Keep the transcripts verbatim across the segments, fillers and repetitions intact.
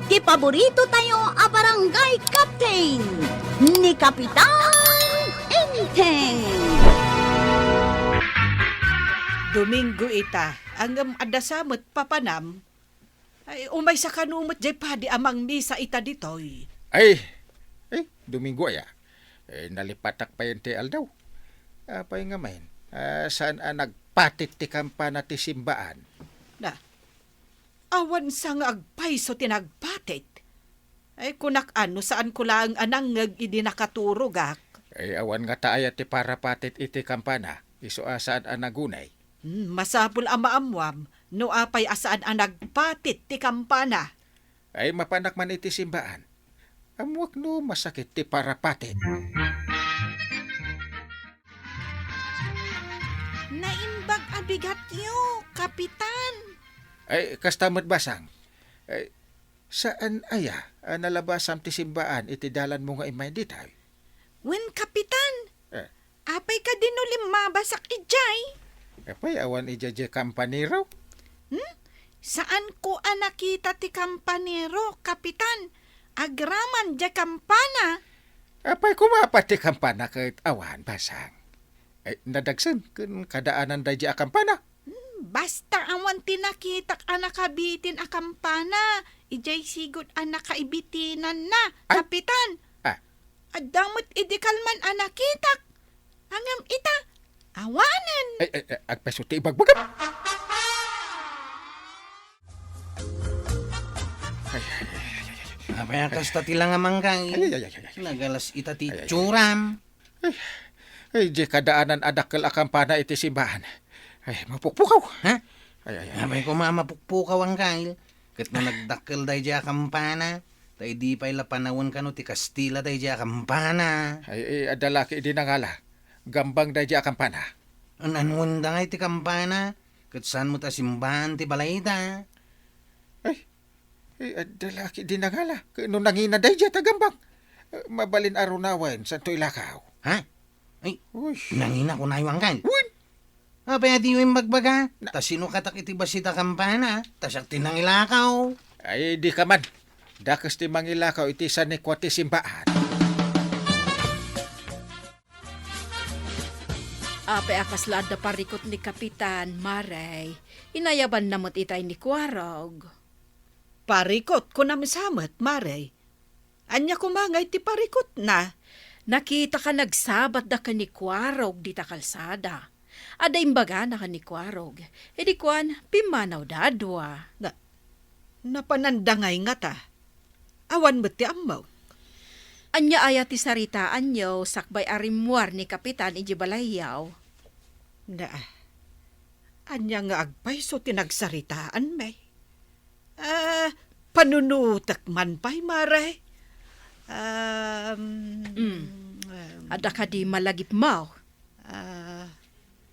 Ti paborito tayo a barangay captain, ni Kapitan Enteng. Domingo ita, ngem adda sa met papanam. Ay, umaysa kano met jay padi a mangmisa ita ditoy. Ay, ay, Domingo aya. Eh, nalipatak pay ti aldaw. Apay ngamin, ah, saan a nagpatit ti kampana ti simbaan? Na, awan sa nga agpayso ti nagpatit. Ay, kunak a no saanko laeng a nangngeg idi nakaturogak. Ay, awan ngata aya ti parapatit iti kampana, isu a saan a nagunay. Hmm, masapul a maammuam no apay a saan a nagpatit ti kampana. Ay, mapanak man iti simbaan. Ammuak no masakit ti parapatit. Naimbag a bigatyo, Kapitan. Ay, kasta met basang. Ay, saan aya a nalabasam ti simbaan iti dalanmo nga immay ditoy? Wen, Kapitan. Eh. Apay kadi no limmabasak idiay? Apay, awan idiay diay kampanero? Hmm? Saanko a nakita ti kampanero, Kapitan. Agraman diay kampana. Apay, kumapat ti kampana ket awan, basang. Ay, nadagsen ken kadaanan daydiay a kampana. Hmm, basta awan ti nakitak a nakabitin a kampana, idiay sigud a nakaibitinanna, Ay. Kapitan. Ah. Adda met idi kalman a nakitak. Ngem ita, awanen. Ay, ay, ay, agpayso ti ibagbagam. Ay, ay, ay, ay, ay, ay. Apay a kasta ti langam, Anggail? Ay, ay, ay, ay, ay, ay. Nagalas ita ti Ay, ay, ay. itsuram. Ay, ay, diay kadaanan a dakkel a kampana iti simbaan. Ay, mapukpukaw. Ha? Ay, ay, ay, Apay ay. Koma a mapukpukaw, Anggail. Ket no nagdakkel daydiay a kampana, ta idi pay la panawen kano ti Kastila daydiay a kampana. Ay, ay, adda la ket idi nangala. Gambang daydiay a kampana. An-anuenda ngay ti kampana, ket saan met a simbaan ti balayda. Ay, ay, adda la ket idi nangala. Ket no nangina daydiay ta gambang. Eh, mabalin a runawen, santo ilakaw. Ha? Ay, Uy. Nangina kunayo, Anggail. Wen. Apay a diyo imbagbaga? Na- Ta sinokatak iti bassit a kampana, ta siak ti nangilakaw. Ay, di ka man. Dakes ti mangilakaw iti sanikua ti simbaan. Apay a kasla adda parikut ni Kapitan, Mare? Inayabanna met itay ni Kuarog. Parikut, kunam sa met, Mare? Ania koma ngay ti parikutna? Nakitaka nagsabatda ken ni Kuarog dita kalsada. Adda imbagana ken ni Kuarog. Idi kuan, pimmanawda a dua. Na, napananda ngay ngata? Awan met ti ammok. Ania aya ti saritaanyo sakbay a rimmuar ni Kapitan idiay balayyo? Na, ania nga agpayso ti nagsaritaanmi? Ah, panunutek man pay, Mare. Um, Mm. um, Adda kadi malagipmo? Ah,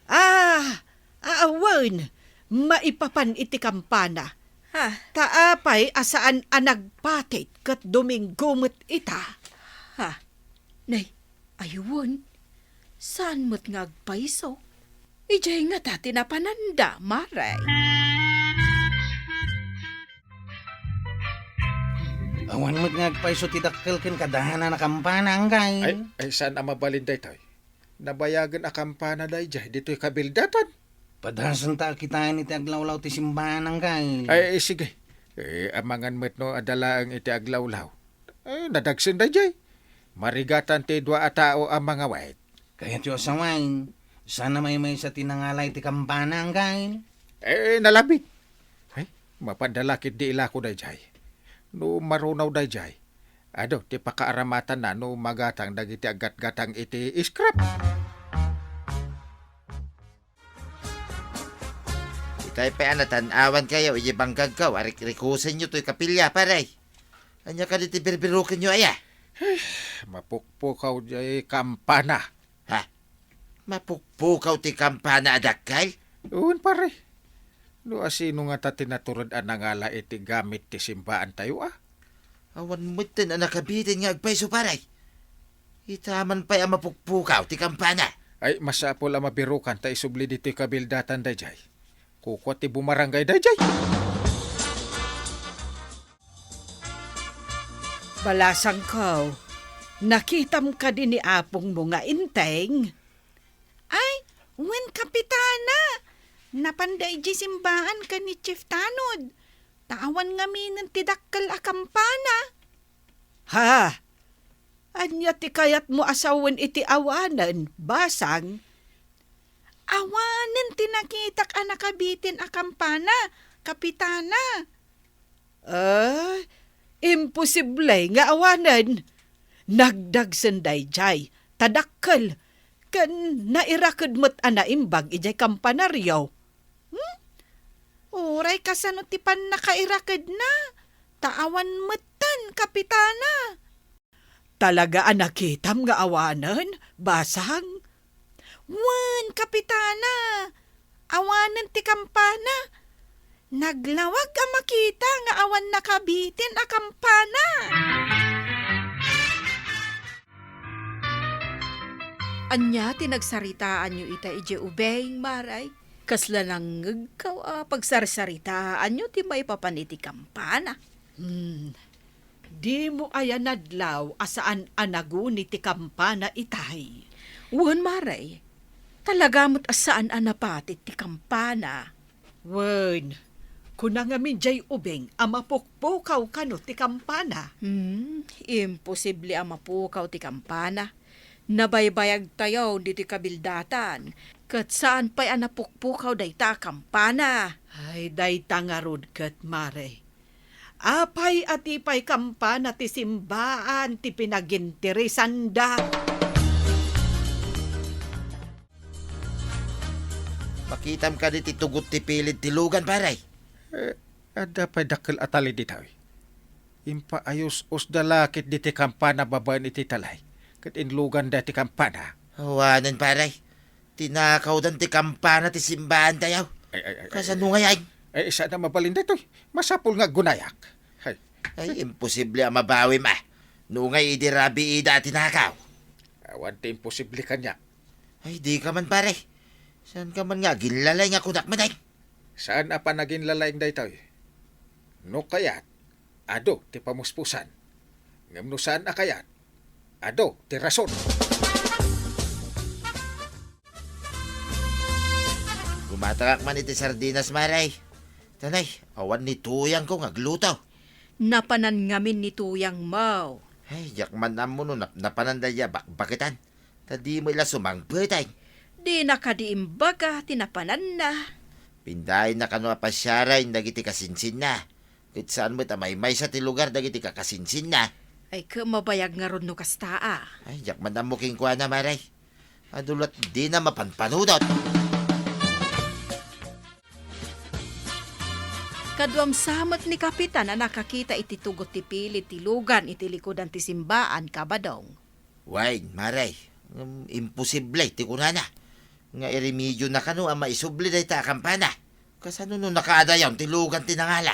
ah, ah, wen, maipapan iti kampana. Ha? Ta apay a saan a nagpatit ket Domingo met ita? Ha? Nay, Ay wen, saan met nga agpayso? Idiay ngata ti napananda, Mare. Awan met nga agpayso ti dakkel ken kadaanan a kampana, Anggail. Ay, ay, saan a mabalin daytoy? Nabayagen a kampana daydiay ditoy kabildatan. Padasenta a kitaen iti aglawlaw ti simbaan, Anggail. Ay, ay, sige. Eh, amangan met no adda laeng iti aglawlaw. Eh, nadagsen daydiay. Marigatan ti dua a tao a mangawit. Kayatyo a sawen, saan a maymaysa ti nangala iti kampana, Anggail? Eh, nalabit. Ay, mapan da la ketdi ilako daydiay. No marunaw daydiay, adu ti pakaaramatanna no magatang dagiti aggatgatang iti scrap. Itay pay a natan-awankayo iti banggangko a rikrikusenyo toy kapilya, pare. Ania kadi ti birbirukenyo aya? Mapukpukaw diay kampana. Ha? Mapukpukaw ti kampana a dakkel? Wen, pare. No asino ngata ti natured a nangala iti gamit ti simbaantayo, a? Awan metten a nakabitin nga agpayso, pare. Ita man pay a mapukpukaw ti kampana. Ay, masapul a mabirukan ta isubli ditoy kabildatan daydiay. Kukua ti bumarangay daydiay. Balasangko, nakitam kadi ni apongmo nga inteng? Ay, wen, Kapitana. Napanda idiay simbaan ken ni Chief Tanod. Ta awan ngaminen ti dakkel a kampana. Ha? Ania ti kayatmo a sawen iti awanen, Basang? Awanen ti nakitak a nakabitin a kampana, Kapitana. Ah, imposible nga awanen. Nagdagsen daydiay, ta dakkel, ken nairaked met a naimbag idiay kampanario. Hmm? Uray kasano ti pannakairakedna, ta awan metten, Kapitana. Talaga a nakitam nga awanen, Basang? Wen, Kapitana. Awanen ti kampana. Naglawag a makita nga awan nakabitin a kampana. Ania ti nagsaritaanyo ita idiay ubing, Maray? Kasla nangngegkaw a pagsarsaritaanyo ti maipapan iti kampana? Hmm. Dimo aya nadlaw a saan a naguni ti kampana itay? Wen, Maray. Talaga met a saan a napati ti kampana. Wen, kuna ngamin diay ubing a mapukpukaw kano ti kampana. Hmm, imposible a mapukaw ti kampana. Nabaybayagtayo ditoy kabildatan, ket saan pay a napukpukaw dayta a kampana. Ay, dayta ngarud ket, Maray. Apay a ti pay kampana ti simbaan ti pinaginteresanda? Makitam kadi ti tugot ti pilid ti lugan, Maray? Eh, adda pay dakkel a talay ditoy. Impaayus-usda la ketdi ti kampana babaen iti talay, ket inluganda ti kampana. Awanen, Maray. Tinakawdan ti kampana ti simbaantayo. Ay, ay, ay, ay, Kasano ay, ngay? Ay, saan a mabalin daytoy. Masapul nga aggunayak. Ay. Ay, imposible a mabawim a. No ngay idi rabiida a tinakaw. Awan ti imposible kaniak. Ay, dika man, Maray. Saanka man nga aginlalay nga kunak met, ay? Saan a panaginlalaing daytoy. No kayat, adu ti pamuspusan. Ngem no saan a kayat, adu ti rason. Gumatangak man iti sardinas, Maray. Tanay, awan ni tuyangko nga agluto. Napanan ngamin ni tuyangmo. Ay, diak man ammo no nap-, napanan dayta a bakbaketan. Ta dimo la sumangpet, ay. Dina kadi imbaga ti napananna. Pindaayna kano a pasiaren dagiti kasinsinna. Ket saan met a maymaysa ti lugar dagiti kakasinsinna. Ay, ket mabayag ngarud no kasta a. Ay, diak man ammo kenkuana, Maray. Adu la't dina mapanpanunot. Kaduam sa met ni Kapitan a nakakita iti tugot ti pilid ti lugan iti likudan ti simbaan, Kabadong. Wen, Maray, ngem imposible ti kunana. Nga iremediona kano a maisubli dayta a kampana. Kasano no nakaadayon ti lugan ti nangala?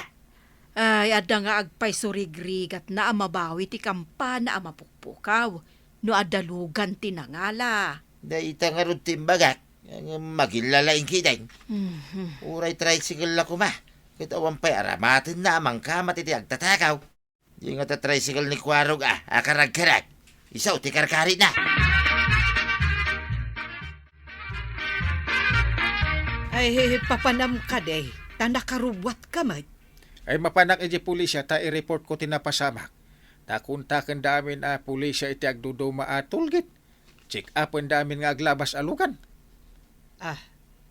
Ay, adda nga agpaisurigrigatna a mabawi ti kampana a mapukpukaw no adda lugan ti nangala. Dayta ngarud ti imbagak, ngem maginlalaing ketdin. Mhm. Uray tricycle la koma, ket awan pay aramatenna a mangkamat iti agtatakaw. Di nga ta tricycle ni Kuarog a, a karagkarag. Isu ti karkarina. Ay, papanam kadi, ta nakarubuatka met. Ay, mapanak idiay pulisya ta i-report ko ti napasamak. Ta kontakenda amin a pulisya iti agduduma a toll gate. Check-upenda amin nga aglabas a lugan. Ah,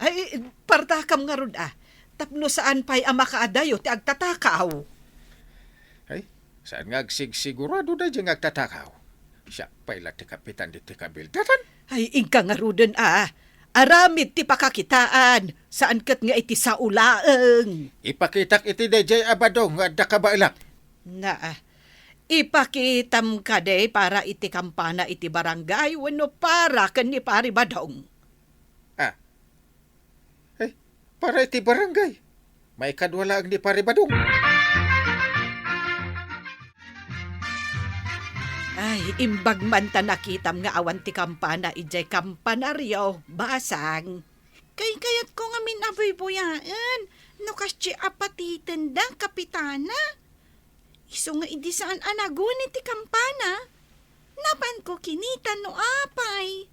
ay, partakam ngarud a, tapno saan pay a makaadayo ti agtatakaw. Ay, saan nga agsigsigurado daydiay nga agtatakaw? Siak pay la ti kapitan ditoy kabildatan. Ay, inka ngaruden a, aramid ti pakakitaan, saan ket nga iti sao laeng. Ipakitak iti daydiay a badong nga adda kabaelak. Na, ah, ipakitam kadi para iti kampana iti barangay wenno para ken ni Pari Badong? Ah. Eh, para iti barangay. Maikadua laeng ni Pari Badong. Ay, imbag man ta nakitam nga awan ti kampana idiay kampanario, Basang. Kaykayatko ngamin a buybuyaen no kasdi a patitenda, Kapitana. Isu nga idi saan a naguni ti kampana, napanko kinita no apay.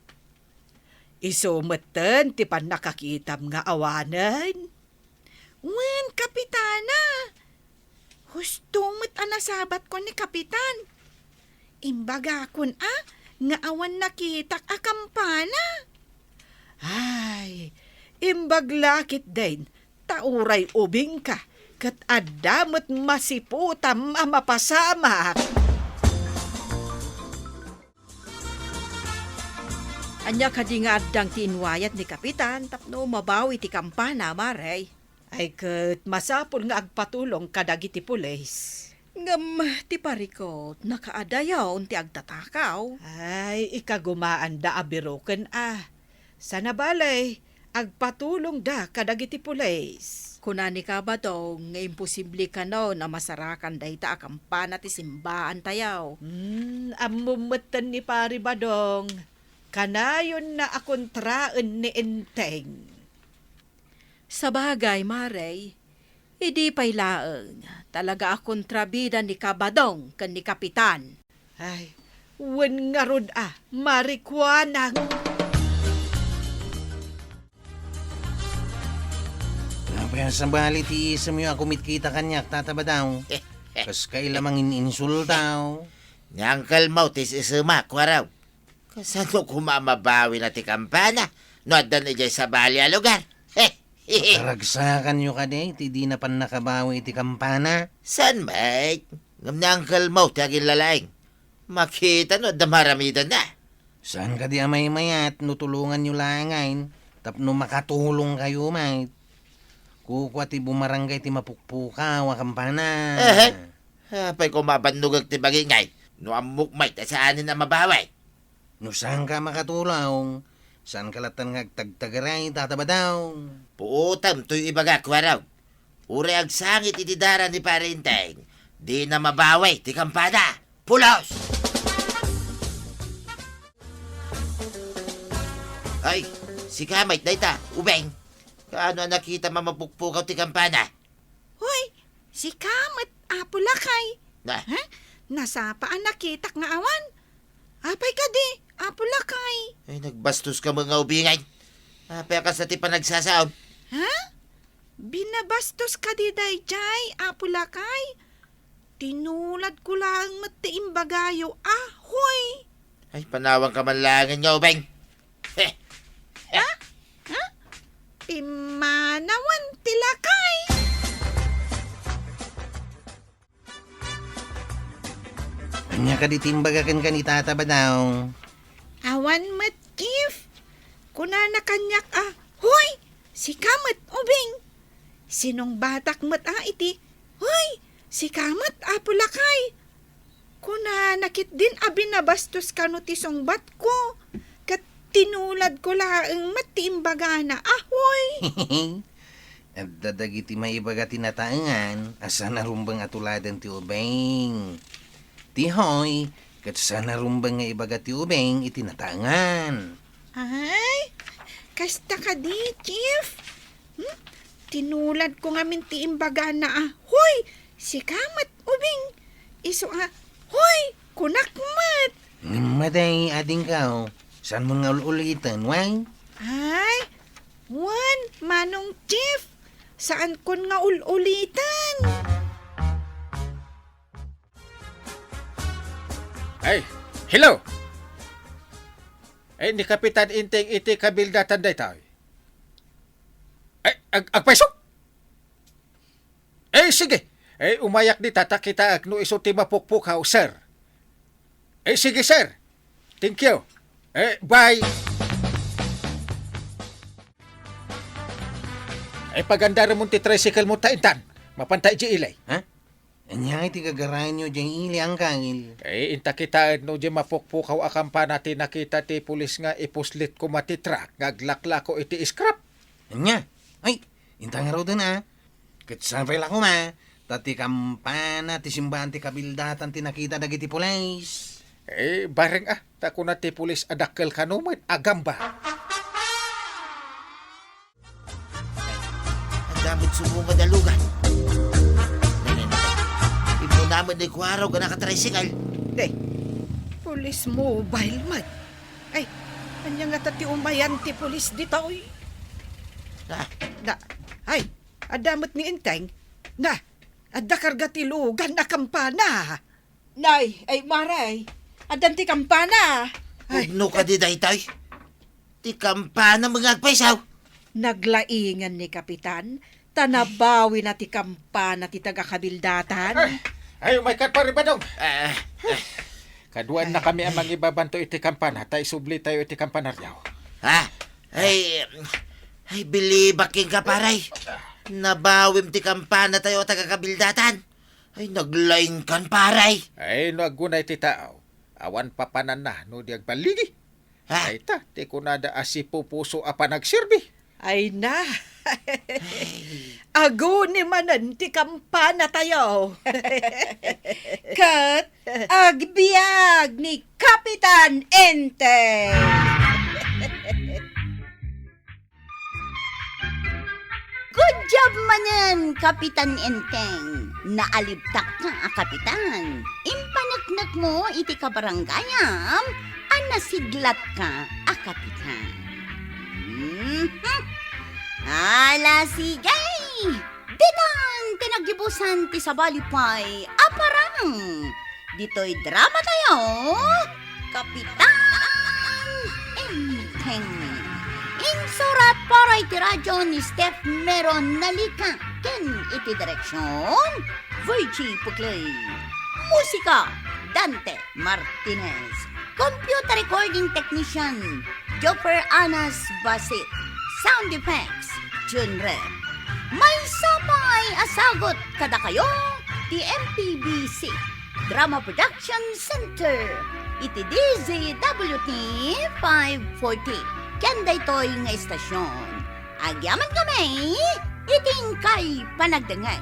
Isu metten ti pannakakitam nga awanen. Wen, Kapitana. Husto met a nasabatkon ni Kapitan. Imbagakon a nga awan nakitak a kampana. Ay, imbag la ketdin, ta uray ubingka, ket adda met masiputam a mapasamak. Ania kadi nga addang ti inwayat ni Kapitan tapno mabawi ti kampana, Mare? Ay, ket masapul nga agpatulong kadagiti pulis. Ngem ti parikut, nakaadayon ti agtatakaw. Ay, ikagumaanda a biroken a. Sana bale, agpatulongda kadagiti pulis. Kuna ni Kabadong nga imposible kano a masarakan dayta a kampana ti simbaantayo. Hmm, ammom metten ni Pari Badong. Kanayonna a kontraen ni Enteng. Sabagay, Mare, idi pay laeng, talaga a kontrabida ni Kabadong ken ni Kapitan. Ay, wen ngarud a, marikuanang. Apay a sabali ti isemyo a kumitkita kaniak, Tata Badong? Kaskay la mangininsulto. Ni Uncle Mo ti is-isemak, Kuarog. Kasano koma a mabawina ti kampana no addan idiay sabali a lugar? Karagsakanyo kadi ti dina pannakabawi iti kampana? Saan met? Ngem ni Uncle Mo ti aginlalaing. Makita no adda maaramidanna. Saan kadi a maymayat no tulonganyo laengen tapno makatulongkayo met? Kukua ti bumaranggay ti mapukpukaw a kampana. Ehe. Apay koma a bannogek ti bagik ngay no ammok met a saanen a mabawi? No saanka a makatulong, saanka latta nga agtagtagiray, Tata Badong. Puotem toy ibagak, Kuarog. Uray agsangit iti dara ni Pare Enteng, dina mabawi ti kampana. Pulos! Ay, sika met dayta, Ubing. Kaano a nakitam a mapukpukaw ti kampana? Hoy, sika met, Apo Lakay. Na? Ha? Nasapa a nakitak nga awan. Apay kadi, Apo Lakay? Ay, nagbastoska met nga ubingay. Apay a kasta ti panagsasaom? Ha? Binabastos kadi daydiay, Apo Lakay? Tinuladko laeng met ti imbagayo a, hoy! Ay, panawanka man laengen nga ubing. He! Ha? Ha? Pimmanawen ti lakay! Ania kadi ti imbaga kenka ni Tata Badong? Awan met, Chief. Kunana kaniak a, "Hoy, sika met, Ubing." Sinungbatak met a iti, "Hoy, sika met, Apo Lakay." Kunana ketdin a binabastos kano ti sungbatko, ket tinuladko laeng met ti imbagana a, "Hoy." Adda dagiti maibaga ti nataengan a saan a rumbeng a tuladen ti ubing. Ti hoy, ket saan a rumbeng nga ibaga ti ubing iti nataengan. Ay, kasta kadi, Chief? Hmm? Tinuladko ngamin ti imbagana a, "Hoy, sika met, Ubing." Isu a, "Hoy, kunak met." Ngem matay, adingko, saanmon nga ul-uliten, wen? Ay, wen, Manong Chief, saankon nga ul-uliten. Ay, hello! Ay, ni Kapitan Enteng iti kabildatan daytoy. Ay, ag-, agpayso? Eh, sige. Eh, umayak dita ta kitaek no isu ti mapukpukaw, sir. Eh, sige, sir. Thank you. Eh, bye. Eh, pagandaremon ti tricycle mo ta intan. Mapanta idiay ili. Ha? Ania ngay ti gagarayenyo diay ili, Angkal? Eh, inta kitaen no diay mapukpukaw a kampana ti nakita ti pulis nga ipuslit koma ti truck nga aglaklako iti scrap. Ania? Ay, inta ngaruden a. Ket sapay la koma, ta ti kampana ti simbaan ti kabildatan ti nakita dagiti pulis. Eh, bareng a, ta kuna ti pulis a dakkel kano met a gamba. Adda met sumungad a lugan. Nay, nay, nay, nay. Immuna Madi ko araw nga nakatricycle. Day, police mobile met. Ay, ania ngata ti umayan ti police ditoy? Ah. Da, ay, adda met ni Enteng. Na, adda karga ti lugan a kampana. Nay, ay, Mare, addan ti kampana. Ay. Pudno kadi daytoy? Ti kampana nga agpayso. Naglaingan ni Kapitan, ta nabawina ti kampana ti taga-Kabildatan. Ay, ay, umayka, Pare Badong. Ah, ah. Kaduaannakami a mangibabanto iti kampana, ta isublitayo iti kampanaryo. Ha? Ay, ay, bilibak kenka, pare. Nabawim ti kampanatayo a taga-Kabildatan. Ay, naglaingkan, pare. Ay, no aggunay ti tao, awan papananna no di agballigi. Ha? Ay ta, ti kunada a sipupuso a panagserbi. Ay na. Ay. Aguni manen ti kampanatayo. Ket agbiag ni Kapitan Enteng. Good job manen, Kapitan Enteng. Naalibtakka a kapitan. Impaneknekmo iti kabarangayam a nasiglatka a kapitan. Mhm. Ala, sige! Ditan ti naggibusan ti sabali pay a parang. Ditoy dramatayo, Kapitan Enteng. Insurat para iti radyo ni Steph Meron Nalica ken iti direksyon, Virgie Puclay. Musika, Dante Martinez. Computer recording technician, Joffer Anas Basit. Sound effects, Jun Rep. Maysa pay a sagut kadakayo ti M P B C Drama Production Center iti D Z W T five forty. Ken daytoy nga istasyon, agyaman kami iti inkay panagdengngeg.